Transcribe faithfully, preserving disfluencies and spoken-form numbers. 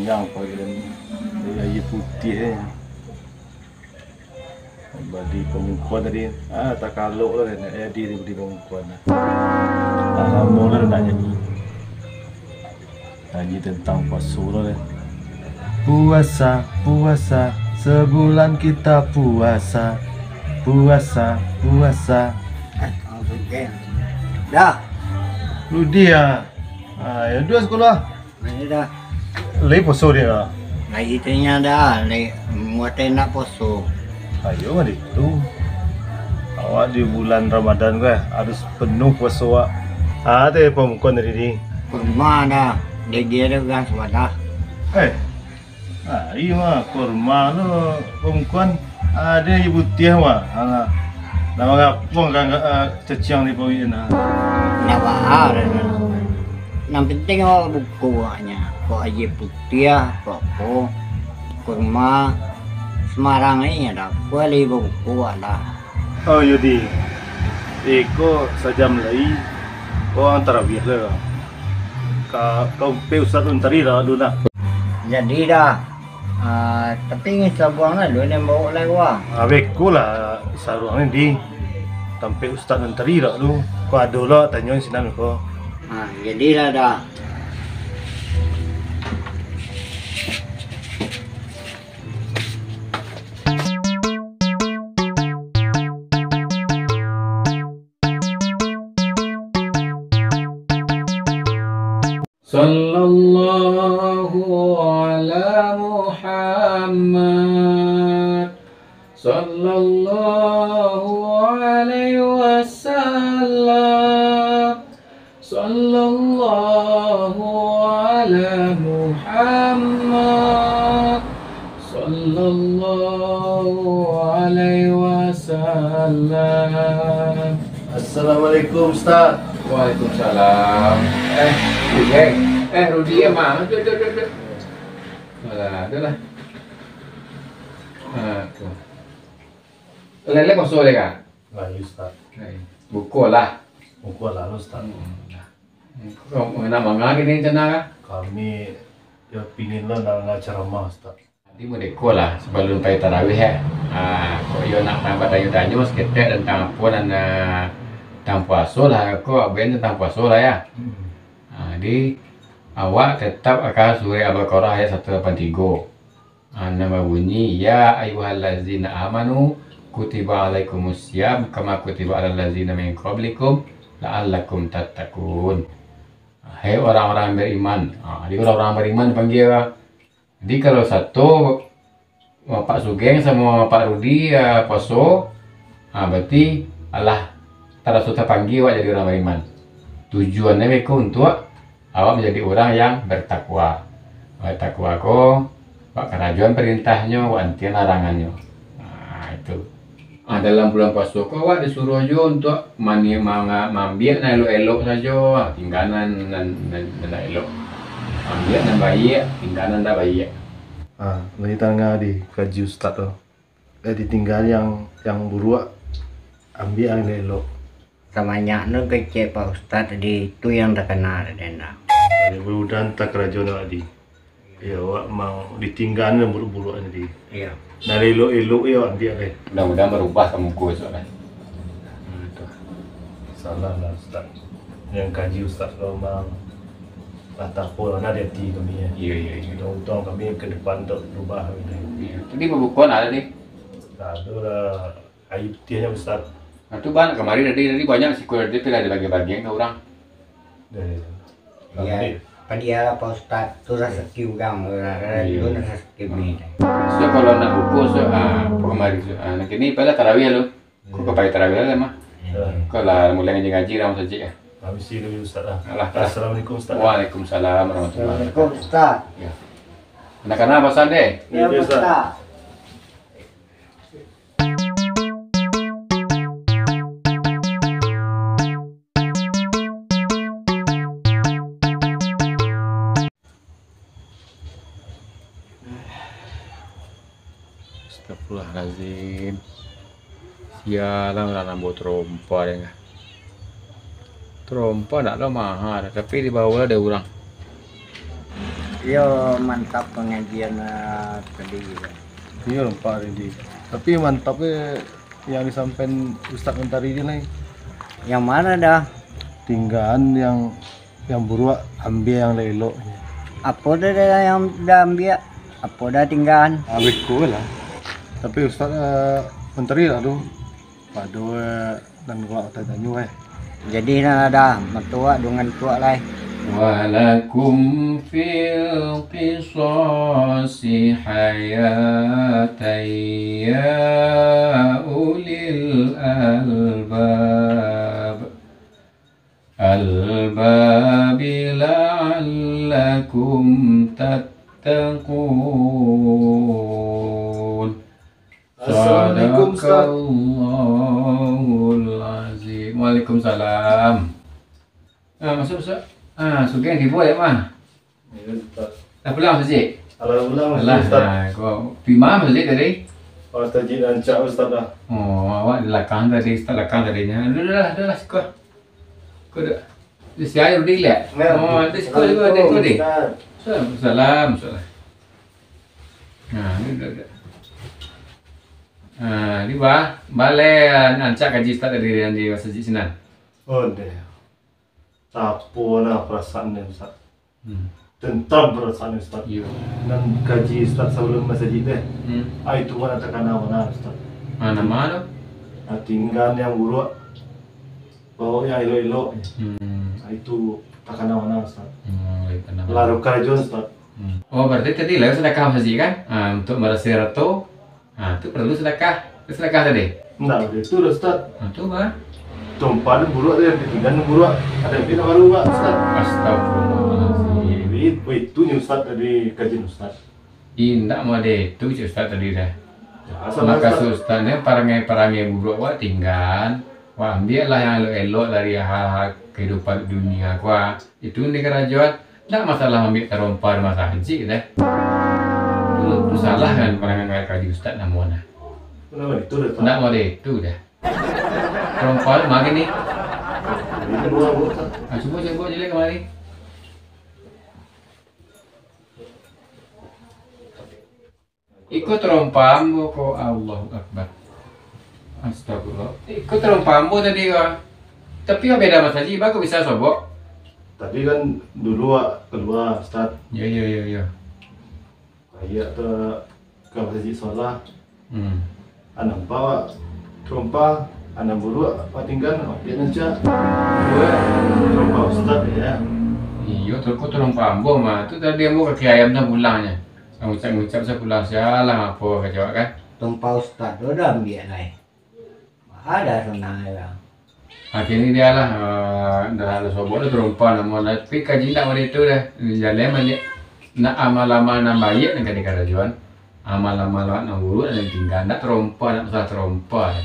Kenyang pagi tadi. Dari aia putiah, eh. Bali pamukua tadi, ah, takalok lah, nak jadi bali pamukua, nah. Dah lamo lah nak nyanyi. Nyanyi tentang puaso lah, deh. Puasa, puasa, sebulan kita puasa. Puasa, puasa. Dah. Rudi, ah. Ah, yo, duo sakolah. Nah, iyo dah. Lai puaso dek, ah? Lai tanya dah, lai muatai nak puaso. Ayo, mah ditu. Awak di bulan Ramadan ko, eh, harus penuh puaso awak. Ah, teh pamukua tadi ni. Kurma dah, dek dia dah urang sabalah. Eh, ah, iyo mah, kurma lo pamukua. Ado aia putiah mah. Alah. Nak mangapo ka, ah, caciang di paruik nah? Nak baa dah. Nan penting awak buko awaknyo. Kok aia putiah, kok apo, kurma, sumarang aja dah. Kok lai babuko awak dah. Oh, iyo, Di. Iko sajam lai, urang tarawiah lah. Ka, ka umpek Ustaz Untari lah dulu nah. Jadi dah. Ah, tapi ingin sabuang lah dulu nan bawa lai wah. Ah, beko lah saruang ni, Di. Tampek Ustaz Untari lah dulu. Ko ado lah tanyo sinan ko. Ah, jadilah dah. Sallallahu ala Muhammad. Sallallahu alaihi wasallam. Sallallahu ala Muhammad. Sallallahu alaihi wasallam. Assalamualaikum, Ustaz. Waalaikumsalam. Eh, Rudi, eh. Eh, Rudi, eh, ma? Duduak, duduak, duduak. Alah, ado lah. Ah, tu. Lai, lai puaso lai ka? Lai, Ustaz. Lai. Buko lah. Buko lah, Ustaz. Hmm. Kau nak manga kini rencana ka? Kami, yo, pingin lo nak danga ceramah, Ustaz. Jadi, mode ko lah, sabalun pai tarawih, eh. Ah, kok iyo nak batanyo-tanyo saketek tantang apo nan, ah, tantang puaso lah, ko aben tantang puaso lah, yo. Hmm. Ah, jadi, awak tetap akan surah Al-Baqarah ayat satu lapan tigo. Ah, nan babunyi, "Ya ayyuhallazina amanu, kutiba alaikumus siyam, kama kutiba alal lazina min qablikum, la'allakum tattaqun." Hai orang-orang beriman. Ah, jadi orang-orang beriman dipanggil lah. Jadi, kalau sato, Pak Sugeng samo Pak Rudi, ah, puaso, ah, berarti alah taraso tapanggia awak jadi urang bariman. Tujuannyo beko untuak awak manjadi urang yang bertakwa. Bertakwa ko, awak karajoan parintahnyo, awak antian larangannyo. Nah, itu. Ah, dalam bulan puaso ko awak disuruah juo untuak mani-, manga-, maambiak nan elok-elok sajo, ah, tinggaan nan, nan, nan, nan indak elok. Ambiak nan baiak, tinggaan nan indak baiak. Ah, lai tadanga di kaji ustad tu. Eh, ditinggaan yang, yang buruak, ambiak yang elok. Sabanyak tu kecek Pak Ustad tadi, itu yang takana, Denda. Jadi, mudah-mudahan takarajo nak, Adi. Iyo, awak mang ditinggaan nan buruak-buruak tadi. Iyo. Nan elok-elok yo ambiak deh. Mudah-mudahan barubah ka muko esok lah. Hmm, tu. Salah lah, Ustaz. Yang kaji Ustaz kalau mang lah tapo lah, nah, di ati kami, yo. Iyo, iyo, iyo. Untuang-untuang kami ke depan tu barubah gitu. Iyo. Tadi babuko nah tadi? Nah, tu lah aia putiahnyo, Ustaz. Nah, tu, Bang, kamari tadi, tadi banyak siko tadi, tapi lah dibagi-bagian ka urang. Iyo, iyo. Iyo, padialah Pak Ustaz, tu rasaki urang, urang, urang, iyo, tu rasaki kami. So, kalau nak buko, so, ah, apo kamari, so, ah, nak kini, pailah tarawih lu. Ko, iyo, ka pai tarawih lah, mah. Iyo. Ko lah, mulai ngaji-ngaji lah, masajik lah. Permisi dulu, Ustaz, lah. Alah, alah. Assalamualaikum, Ustaz. Waalaikumsalam warahmatullahi wabarakatuh. Assalamualaikum, Ustaz. Yo. Anak-anak, pasan deh. Iyo, Ustaz. Ustaz. Astagfirullahalazim. Sialan urang nan bawa tarompa deh. Tarompa ndak lo maha, tapi dibawa lah dek urang. Iyo, mantap pangajian, ah, tadi. Iyo, nampak tadi. Tapi mantap, eh, yang disampaikan Ustaz Mentari tadi lai. Yang mana dah? Tinggaan yang, yang buruak, ambiak yang elok-elok. Apo dah, dah yang dah ambiak? Apo dah tinggaan? Ah, beko lah. Tapi Ustaz, eh, Mentari lah tu. Pado, eh, nan kau tanyo, eh. Jadi, nan ado matuak dungan tuak lai. Walakum fil qisasi hayatan ya ulil albab. Albab la'allakum tattaqun. Assalamualaikum, Ustaz. Sadaqallahul azim. Waalaikumsalam. Ah, masuk, masuk. Ah, sugeng tibo ya, mah. Ya, Ustaz. Dah pulang masjid? Alah, pulang masjid, Ustaz. Ah, kau pi ma masjid tadi? Oh, masjid rancak, Ustaz, dah. Oh, awak di lakang tadi, Ustaz lakang tadi nya. Dah, dah, dah, dah, siko. Kau dah. Di si air udah lihat? Nah. Oh, di siko, siko, di siko, di. Assalamualaikum, Ustaz. Salam, salam, salam. Nah, ini dah, dah. Ah, ni bah, baleh, ah, rancak kaji Ustaz tadi yang di masjid sinan. Oh, deh. Tapo lah perasaan ni, Ustaz. Hmm. Tentram perasaan ni, Ustaz. Iyo. Nan kaji Ustaz sabalum masajik teh. Hmm. Ah, itu mana takana mana, Ustaz. Mana, mana tu? Ah, tinggaan yang buruak, baok yang elok-elok. Hmm. Ah, itu takana mana, Ustaz. Hmm, takana mana. Lah, karajo, Ustaz. Hmm. Oh, berarti tadi lah sedekah masajik kan? Ah, untuk marasi harato. Ah, tu paralu sadakah. Tu sadakah tadi? Indak baitu doh, Ustaz. Ah, tu mah. Tarompa tu buruak, ado nan tinggaan buruak, ado nan baru, Pak, Ustaz. Astagfirullahalazim. Itu, itu nyo Ustaz tadi kaji Ustaz. Indak mode itu, cek Ustaz tadi dah. Ya, salah, Ustaz. Maksud Ustaz ni parangai-parangai buruak awak tinggaan. Wah, ambiaklah yang elok-elok dari hal-hal kehidupan dunia ko, ah. Itu nan dikarajoan. Ndak masalah ambiak tarompa di masajik dah. Tu, tu salah kan pandangan kaji Ustaz namonyo. Kenapa itu dah, Ustaz? Ndak mode itu dah. Tarompa tu mangin ni. Ini dua, Bu, Ustaz. Ah, cubo, cubo, caliak kamari. Iko tarompa ambo ko, Allahu Akbar. Astagfirullah. Iko tarompa ambo tadi ko. Tapi awak beda masajik, baa kok bisa sobok? Tadi kan dulu awak kalua, Ustaz. Yo, yo, yo, yo. Kayak tu ka masajik solah. Hmm. Ah, nampak awak tarompa, ah, nan buruak awak tinggaan, awak ambiak nan rancak. Buruak, tarompa Ustaz, ya. Iyo, tu ko tarompa ambo mah. Tu tadi ambo kaki ayam tu pulangnyo. Ngucap-ngucap sapulang sialah apo ka jawab kan. Tarompa Ustaz tu dah ambiak lai. Ada sanang ya. Akhirnyo dia lah, eh, dah lah sobok tu tarompa namonyo. Tapi kaji ndak mode itu dah. Jaleh maliek. Nak amal-amal nan baiak nan ka dikarajoan. Amal-amal nan buruak nan tinggaan. Ndak tarompa, ndak masalah tarompa.